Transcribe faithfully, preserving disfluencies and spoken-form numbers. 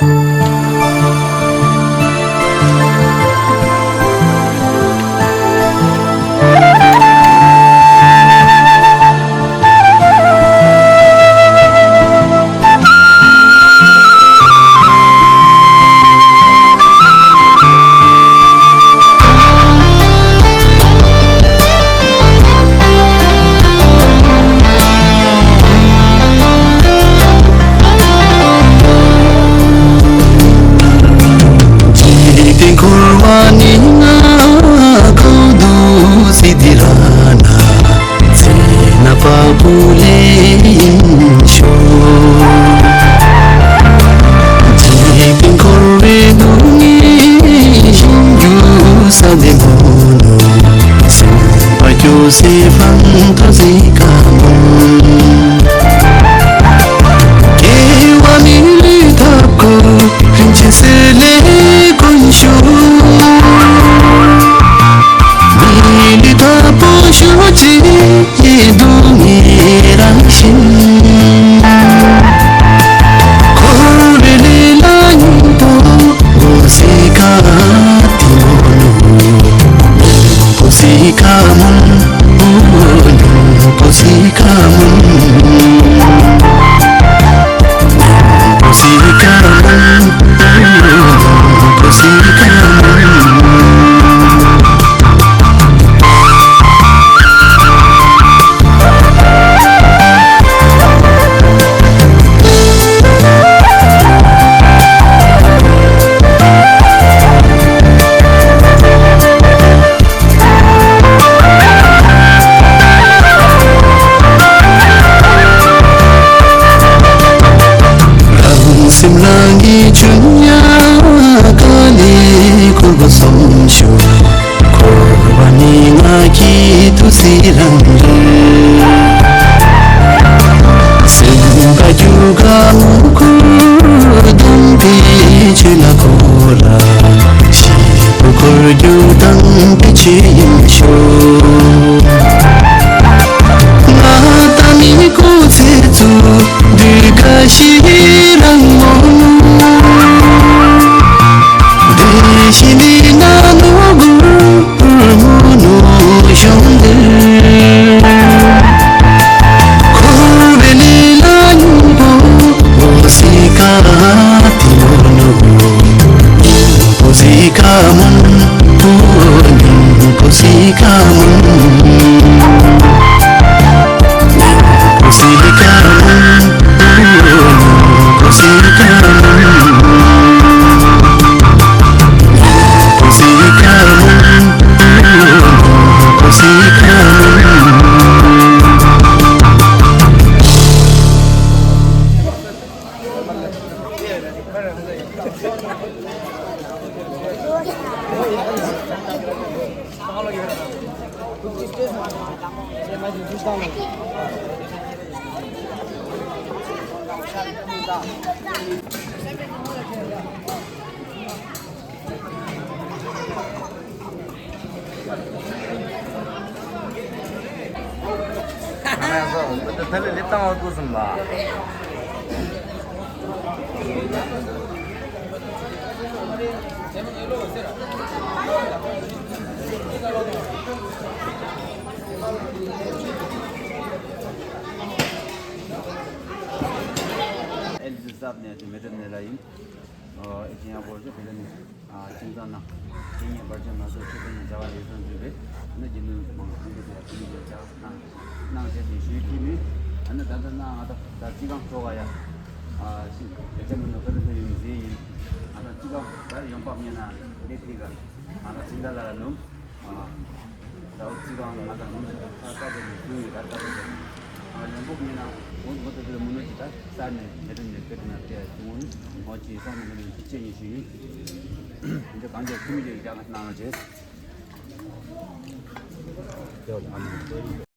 འཇིག་རྟེན་འཁོར་བ་ནི་ང་ཁོ་དུ་སི་དི་ར་ན། ཚེ་ན་པ་པུ་ལེ་ཡིན་ཤོ། འཇིག་རྟེན་འཁོར་བའི་སྡུག་བསྔལ་ཞིམ་རྒྱུ་ས་དེ་མོ་ནོ། སེམས་པ་སྐྱོ་སེ་ཕན་ཐོགས་སི་ཀ་མོ། སྐྱེ་བ་མི་ལུས་ཐབས་ཁོ་རིན་ཆེན་གསེར་ལས་དཀོན་ཤོས། མི་ལུས་ཐབས་པོ་ཤོ་ཅི་སྡུག་བསྔལ་རང་བཞིན། འཁོར་བའི་ལས་ལ་ཉིན་ཐོ་འགོ་སི་ཀ་ཏི་མོ་ནོ། འགོ་སི་ཀ་མོ། འགོ་སི་ཀ་མོ། འགོ་སི་ཀ་མོ། འགོ་སི་ཀ་མོ། རང་སེམས་རང་གི་འཇུག་ཉག་ག་ནས་འཁོར་བ་སོང་ཤོག་འཁོར་བ་ནི་ང་གི་དུས་ཚིགས་རང་རེད། སེམས་པ་རྒྱུད་ཀ་མུ་ཁུ་དམ་པའི་ཆོས་ལ་འཁོར་ལ། ཞེ་པོ་འཁོར་རྒྱུ་དང་དེ་ཆོས་ཡིན་ཤོག་ང་ད་མི་ཁོ་ཚེ་ཚུ་དུས་ཀ་ཞིག་རང་མོ། བདེ་ཞིང་འདི་ན་ནོ་གུ་མོ་ནོ་ཤོང་འདིར། འཁོར་བའི་ལས་ལ་སྙིང་པོ་འོ་སི་ཀ་ཏི་མོ་ནོ། འོ་སི་ཀ་མོ། འོ་སི་ཀ་མོ། འོ་སི་ཀ་མོ། འོ་སི་ཀ་མོ། འོ་སི་ཀ་མོ། འོ་སི་ཀ་མོ། ཨེལ་ཛི་སབ་ནས་དེ་མེ་ཏོག་ནས་ལ་ཡིན། ཨེ་ཅི་ཡང་གོ་ཆོད་དེ་ནི་ཁྱིམ་ཚང་ནང་སྐྱེ་ངན་བར་ཆད་མ་གཏོགས་ཆོས་དོན་ནི་བྱ་བ་ཡོད་ཙང་འདུས་པས་ནི་རྒྱུ་ནོར་མང་ཐུན་གྱི་དེ་ལ་ཕུལ་འདོད་ཅག་གནང་གནང་བྱས་ཏེ་ཞུས་ཀྱི་མེད། ཨ་ནི་ད་ལྟ་ན་ང་ད་ད་རྩིས་ཁང་ཚོགས་ཀ་ཡ་ཞིག་བེ་ཅ་མི་ནོ་ཁ་ཏུ་ཐོན་ཡོང་ཟེར་ཡིན། ང་ད་རྩིས་ཁང་ད་ཡོང་འབབ་ཉེ་ན་ལས་ཐིག་ག་ང་ད་སིང་ད་ལ་ལ་ནུམ། ད་འུ་ཚོ་གང་ང་དང་ནུབ་ཕྱོགས་ཁ་ཁ་དེ་ནས་ཀུན་ཡོད་ད་ལྟ་དེ་ནས་ཡོང་འབབ་ཉེ་ན་འོ་འོ་ད་དེ་མུ་ནུ་ཅི་ད་ས་ནས་མེ་ཏོག་ནས་ཀེ་ཏི་ན་ཏེ་ཡ་ཅུང་འོ་ཅི་ས་ནས་མེ་ཏོག་ཅི་ཆེ་ཉེ་ཞུ་ཡིན། འདི་གང་ཅི་ཁུ་མི་ཅི་རྒྱ་ག་ནང་ལ་བྱེད།